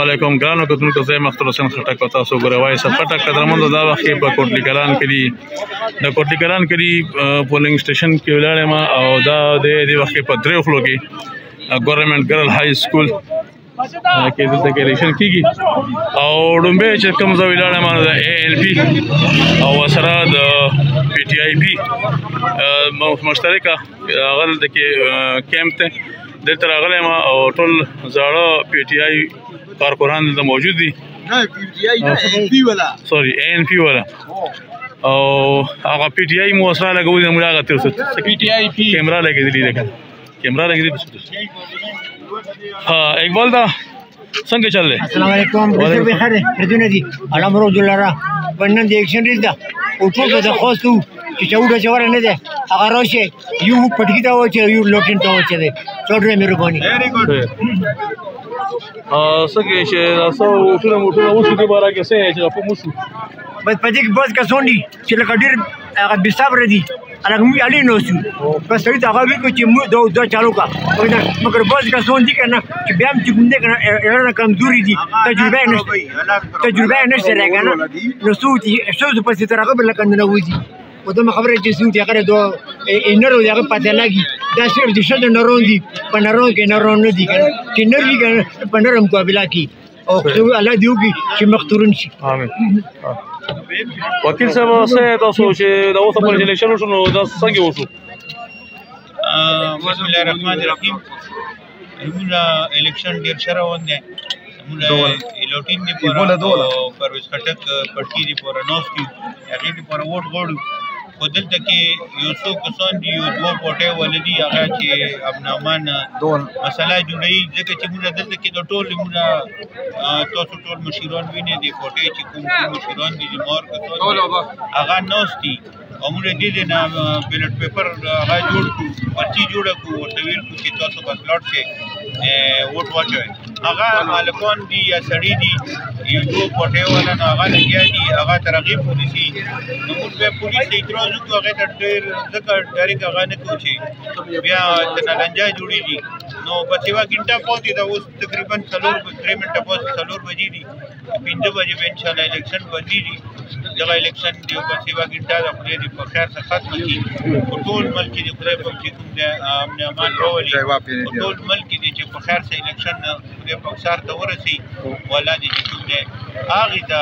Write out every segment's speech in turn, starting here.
علیکم ګرانو کتونکو، زه یم اختر حسین خټک او تاسو ګورئ وایس اف خټک. قدرمندو، دا وخت کې په کوټلي کلان کې دي، د کوټلي کلان کې دي پولینګ سټیشن کې ولاړ یم او دا د دې وخت کې په دریو خلو کې ګورنمنټ ګرل های سکول کې دلته کې الیکشن کیږي او ړومبی چې کوم ځای ولاړ یم د ای ایل پي او سره د پي ټي آی پي مشترکه هغه دلته کې کیمپ دی. دلته راغلی یم او ټول زاړه پي ټي آی کارکنان دلته موجود دي. نه پی ټی آی نه، این پی ولا، سوري، این پی والا او هغه پی ټی آی مو سره لګولې، موږ هغه تیر پی ټی آی پی کیمرا لګېدلې ده، کیمرا لګېدلې. ها اقبال، دا څنګه چل دی؟ السلام علیکم، ډېر به خیر ردونه دي. الله مرو جلرا پنن د اکشن ریز ده او ټول ته درخواست کوو چې چاوډه چور نه ده، هغه راشه، یو پټکی ته وچه، یو لوټین ته وچه ده. څوډره مهرباني. ویری ګډ. څنګه چې تاسو ټول موټر اوس دې بارا کې څه چې په موشو؟ بس په دې کې بس کسان دي چې لکه ډېر هغه بې صبره دي، هلکه موږ علي نه اوسو، بس سړي ته هغه وکړو چې موږ دا چالو کړه، مګر بعض کسان دي که نه چې بیا هم چې کوم دی که نه اړنه کمزوري دي، تجربه یې نشته، تجربه یې نشته دی که نه، نو څوک چې پسې تر هغه به لکه ننوځي او دمه خبره چې څوک چې هغه دوه نر دی، هغه پته لګي. دا صرف د ښځو نرون دي، په نرون کې نرون نه دي که نه، چې نر وي که نه په نر مقابله کوي او الله دې وکړي چې مختورن شي. آمین. وکیل صاحب، څه تاسو چې دا اوسه پر الیکشن وشو نو دا څنګه وشو؟ بسم الله الرحمن الرحیم. موږ الیکشن ډیر ښه روان دی. موږ لوټین دی پورا او پرویز خټک پټکی دی پورا نوست یو، هغې دی پورا ووټ غواړو. خو دلته کې یو څو کسان دي، یو دوه پوټې ولې دي، هغه چې ابنامان مسله جوړوي، ځکه چې موږ دلته کې د ټول موږ تاسو ټول مشیران وینئ، د کوټې چې کوم کوم مشیران دي، زموږ کسان هغه ناست دي او موږ دې دې نه بیلټ پیپر هغه جوړ کړو، پرچي جوړه کړو، ورته ویل کړو چې تاسو بس لاړ شئ ووټ واچوئ. هغه هلکان دي یا سړي دي، یو دوه کوټې والا، نو هغه لګیا دي، هغه تر هغې پورې سي. نو موږ بیا پولیس ته اعتراض وکړو، هغې ته ډېر ځکه ډایرکټ هغه نه کوو چې بیا تنه لنجه جوړېږي. نو بس یوه ګنټه پاتې ده اوس، تقریبا څلور درې منټه پاتې، 4 بجې دي، 5 بجې به انشاءالله الیکشن بندېږي. دغه الیکشن دی بس یوه ګنټه ده، خدای دې په خیر سره ختمه کړي. په ټول ملک کې دې خدای پاک چې کوم دی امن امان راولي، په ټول ملک کې دې چې په خیر سره الیکشن خدای پاک سر ته ورسي. والله دې چې کوم دی هغې ته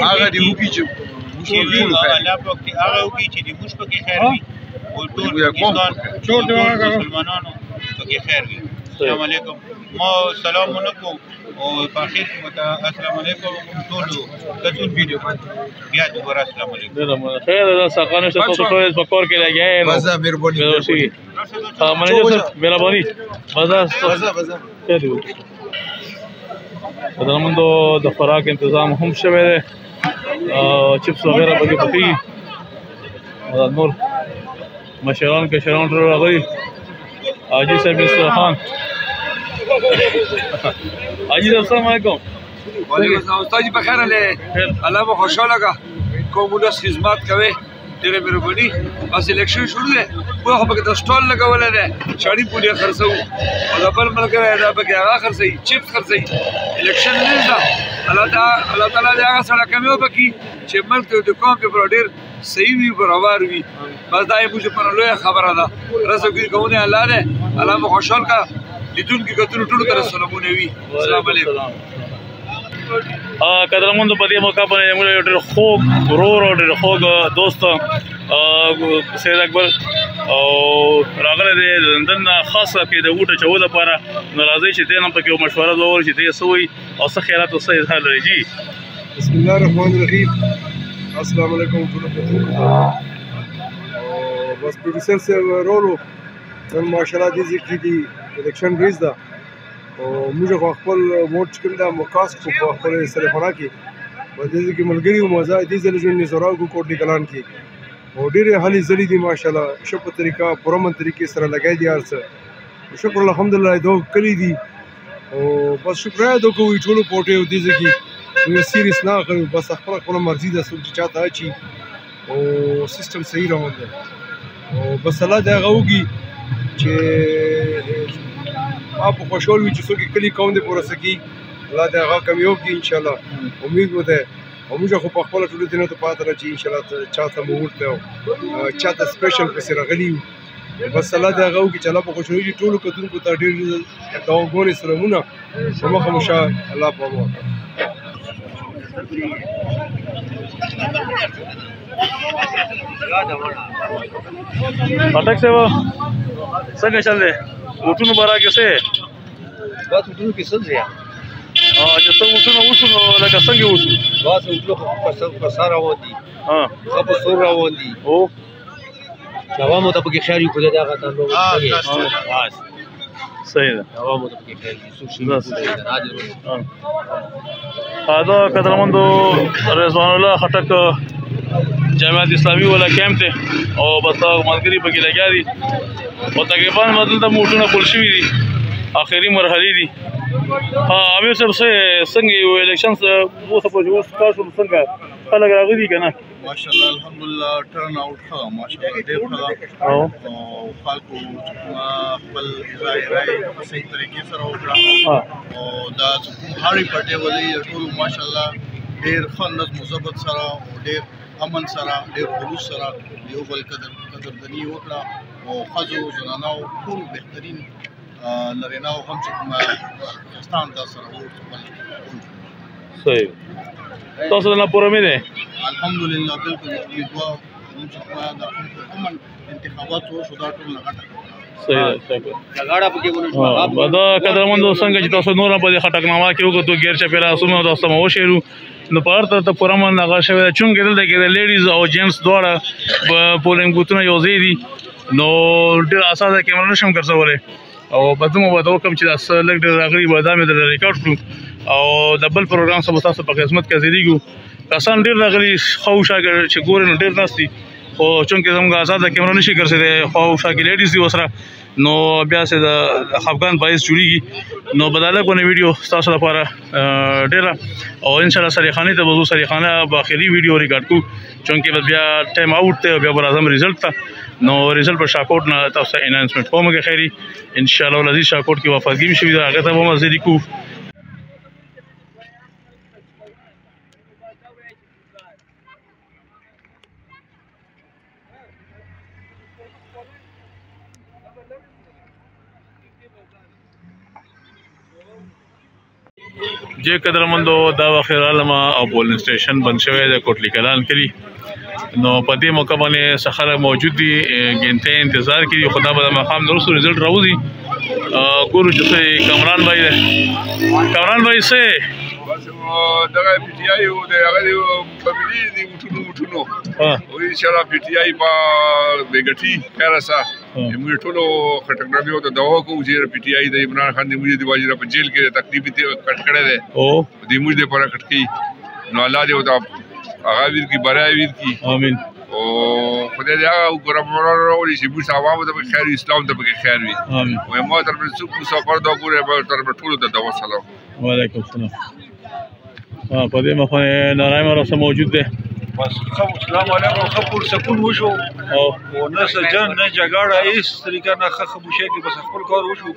هغه دې وکړي چې الله پاک دې هغه وکړي چې د موږ پکې خیر وي او ټول پاکستان ټول مسلمانانو پکې خیر وي. السلام علیکم. ما سلام ونکو او په اخر کې مت السلام علیکم ټول کتون ویډیو بیا دوباره السلام علیکم. خیر دا ساقانه شته، تاسو ټول په کور کې لګیا یې. بس مهرباني. منیجر صاحب مهرباني. بس بس خیر دی. قدرمندو، د خوراک انتظام هم شوی دی، چپس وغیرہ پکې پخېږي. نور مشران کشران ټول راغلي. حاجي صاحب خان، حاجي صاحب السلام علیکم. وعلیکم السلام استاد جی، بخیر علی، الله مو خوشاله کا، کوم ولس خدمت کوي، ډېره مهرباني. بس الیکشن شروع دی، موږ خو پکې د سټال لګولی دی، شاړي پولې خرڅوو او د بل ملګری دا پکې هغه خرڅوي، چپس خرڅوي. الیکشن نه ده، الله تعالی دې هغه سړی کامیاب کړي چې ملک ته د قوم پر ډېر صحیح وي، برابر وي. بس دا یې موږ پر لویه خبره ده. رزق کوونه الله دی، الله مو خوشحال کا. لیدونکو کتونو ټولو ته سلامونه وي. السلام علیکم. قدرمندو، په دې موقع باندې موږ یو ډېر خوږ ورور او ډېر خوږ دوست سید اکبر او راغلی دی د لندن نه خاصه کې د ووټ اچولو لپاره. نو راځئ چې دی نه پکې یو مشوره وواورو چې دی څه وایي او څه خیالات او څه اظهار لري. جي بسم الله الرحمن الرحیم. السلام علیکم ټولو کتونکو ته. او بس پروډوسر صاحب رولو نن ماشاءالله دې ځای دي الیکشن ریز ده او موږ خو خپل ووټ چې کوم ده مو کاست کړو په خپل سره کې، په دې ځای کې ملګري وو. زه دې ځل ژوند نظراو کو کوټلي کلان کې او ډېرې هلې ځلې دي ماشاءالله، ښه په طریقه پرامن طریقې سره لګی دي هر څه. شکر الحمدلله دوه کلي دي او بس شکر ادا کوو ټولو پوټې. او دې ځای کې موږ سیریس نه اخلو، بس خپله خپله مرضي ده، څوک چې چاته اچي او سیستم صحیح روان دی. او بس الله دې هغه وکړي چې ما په خوشحال وي چې څوک یې کلي قوم دې پوره سکي. الله دې هغه کامیاب کړي ان شاء الله. امید مو ده او موږ خو په خپله ټولو دینو ته پاته ده چې ان شاء الله چاته مو ووټ دی او چاته سپیشل پسې راغلي یو. بس الله دې هغه وکړي چې الله په خوشحالي کړي. ټولو کتونکو ته ډېر دعاګانې سلامونه، په مخه مو ښه، الله په امان. خټک صاحب څنګه چل دی؟ ووټونو باره کې څه؟ بس ووټونو کې څه دی؟ چې څه ووټونه وشو نو لکه څنګه وشو؟ بس ووټونه خو په سر روان دي، ښه په سور روان دي. او چې عوامو ته پکې خیر وي، خدای دې هغه ته بس صحیح ده، عوامو ته پکې خیر وي، څوک شي دا قدرمندو رضوان الله خټک جامعات اسلامي والا کیمپ دی او بس ملګري پکې لګیا دي او تقریبا دلته موټرونه پل شوي دي، اخري مرحلې دي. امیر صاحب څنګه یو الیکشن اوسه پورې اوس تاسو څنګه خلک راغلي دي که نه؟ ماشاءالله الحمدلله ټرن آوټ ښه، ماشاءالله ډېر ښه ده او خلکو چې کومه خپل اظهار رایې په صحیح طریقې سره وکړه او دا چې کوم هرې پټې ولې ټولو ماشاءالله ډېر ښه نظم و ضبط سره او ډېر امن سره ډېر خلوص سره یو بل قدرداني وکړه او ښځو زنانو ټول بهترین نارینهو هم چې کومه ښایسته انداز سره ووټ خپل. صحیح، تاسو نه پوره مې دی؟ الحمدلله بالکل دعا چې کومه د امن انتخابات وشو دا ټول نه غټه. صحیح ده، صحیح ده. جګړه پکې ونه شوه. دا قدرمندو څنګه چې تاسو نور په دې خټکنامه کې وکتو غیر چاپېره سمه تاسو مو وشیرو نو په هر طرف ته پوره من هغه شوی ده. چونکې دلته کې د لیډیز او جنټس دواړه پولینګ بوتونه یو ځای دي نو ډېر اسانه کیمره نشم ګرځولی او په دومره به وکړم چې دا څه لږ ډېر راغلي به دا مې درله ریکارډ کړو او د بل پروګرام څخه به تاسو په خدمت کې حاضرېږو. کسان ډېر راغلي، ښه وشا چې ګورې نو ډېر ناست دي، خو چونکې زموږ ازاده کیمره نشي ګرځېدی، خو شا کې لیډیز دي ورسره نو بیا څه د خفګان باعث جوړېږي. نو به دا لږ غونې ویډیو ستاسو لپاره ډېره او انشاءالله سریخانې ته به ځو، سریخانه به اخري ویډیو ریکارډ کړو چونکې به بیا ټایم آوټ دی او بیا به راځم ریزلټ ته. نو ریزلټ په شاکوټ نه تاسو ته اناونسمنټ کوم که خیري انشاءالله. العزیز شاکوټ کې وفادګي هم شوې ده، هغه ته به هم حاضري کړو. جې قدرمندو دا وخت رالمه او پولینګ سټیشن بند شوی دی کوټلي کلان کلي. نو په دې موقع باندې څه خلک موجود دي، ګنټې انتظار کې دي، خو دا به د ماښام نه وروسته ریزلټ راوځي. ګورو چې څه کامران بھائی دی. کامران بھائی څه بس دغه پی ټی آی او د هغه فامیلی دی وټونو او ان شاء الله پی ټی آی په بیګټي خیر سره موږ ټولو خټکنامې ته دعا کوو چې پی ټی آی د عمران خان د موږ د واجب په جیل کې تکلیف ته کټ کړی دی او د موږ د پر کټ کی نو الله دې وتا هغه ویر کی بریا ویر کی امين. او خدای دې هغه ګورم راولي چې موږ عوامو ته خیر وي، اسلام ته پکې خیر وي. امين. او ما تر څو مسافر دا ګوره تر ټولو ته دعا سلام. وعلیکم السلام. په دې مخ نارایم راسه موجود دی. بس السلام علیکم. ښه پرسکون وشو او نه څه جنګ نه جګړه هیڅ طریقه نه، ښه خاموشۍ کې بس خپل کار وشو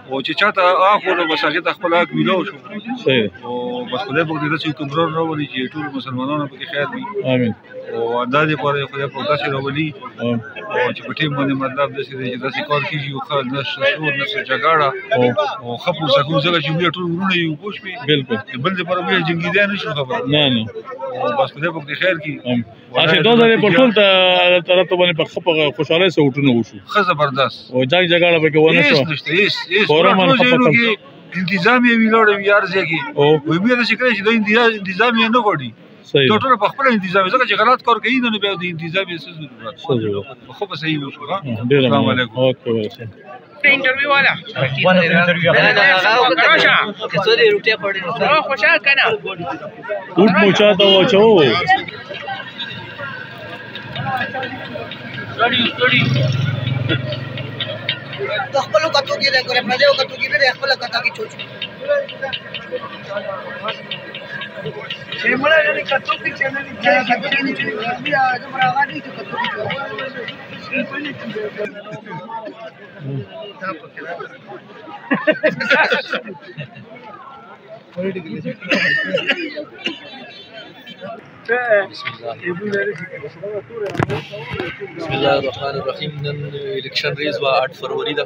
او چې چاته حق و نو بس هغې ته خپل حق میلاو شو. صحیح. او بس خدای پاک دې داسې حکمران راولي چې ټول مسلمانانو پکې خیر وي. امین. او الله دې پاره خدای پاک داسې راولي او چې په ټیم باندې مطلب داسې دی چې داسې کار کېږي او ښه نه څه شور نه څه جګړه او ښه پرسکون، ځکه چې موږ ټول وروڼه یو، پوه شوې؟ بالکل. د بل دپاره موږ جنګېدی نه شو خبره. نه نه. او بس خدای پاک دې خیر کړي. اچھا دوه ځلې په ټول طرف ته باندې په ښه په خوشحالۍ سره ووټونه وشو. ښه زبردست. او جنګ جګړه پکې ونه شوه. هېڅ نشته، هېڅ هېڅ. پوره ټولو من ځایونو خپه کې انتظام یې وي، لاړه وي هر ځای کې. وایي موږ داسې کړی چې دا انتظام یې نه غواړي. صحیح. دا ټول په خپل انتظام، ځکه چې غلط کار کوي نو بیا د انتظام یې څه ضرورت؟ څه ضرورت؟ خو به صحیح وشو. ډېره السلام مننه. علیکم. اوکې وسه. انټرویو والا خوشحال کنه ووټ مو چاته واچو؟ د خپلو کتو کې دی ګوره، پردیو کتو کې نه دی، خپله کته کې چوچو. بسم الله الرحمن الرحیم. نن الیکشن ریز وا 8 فروری ده،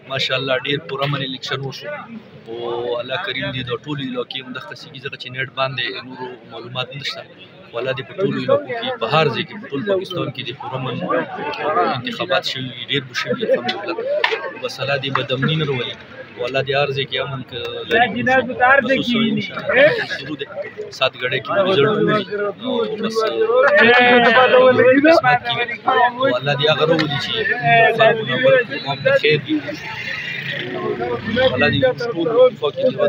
ماشاءالله ډیر پرامن الیکشن وشو او الله کریم دې د ټولو علاقې هم دغسې کړي، ځکه چې نیټ باندې نورو معلومات نشته. والله دې په ټولو علاقو کې، په هر ځای کې، په ټول پاکستان کې دې پرامن انتخابات شوي وي، ډېر به شوي الحمدلله. بس الله دې بدامني نه راولي، والله دې هر ځای کې امن شروع دی، 7 ګړۍ کې رزلټ ووځي او بس قسمت کې او الله دې هغه راولي چې خلکو نه بل قوم ته خیر دي. الله دې ټول اتفاق کې نصیب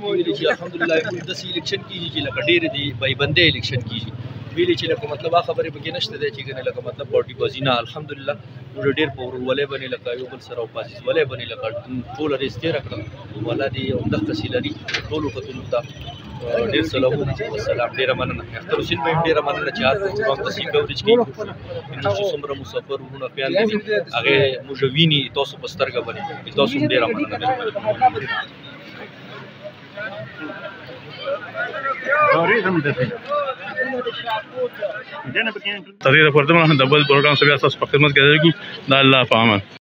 کړي چې الحمدلله موږ داسې الیکشن کېږي چې لکه ډېرې دې پایبندۍ الیکشن کېږي، ویلې چې لکه مطلب هغه خبرې پکې نشته دی چې ګنې لکه مطلب باډي بازي نه. الحمدلله موږ ډېر په ورورولۍ باندې لکه یو بل سره او په عزیزولۍ باندې لکه ټوله ریس تېره کړه. والله دې همدغسې لري ټولو کتونو ته ډېر سلامونه والسلام. ډېره مننه اختر حسین بھائی، ډېره مننه چې هر پروګرام ته سیم کوریج کوي. موږ چې څومره مسافر وروڼه پیاندې دي هغې موږ ویني تاسو په سترګه باندې، تاسو هم ډېره مننه. تر دې پورته د بل پروګرام سره بیا تاسو په خدمت کې درګو. د الله په امان.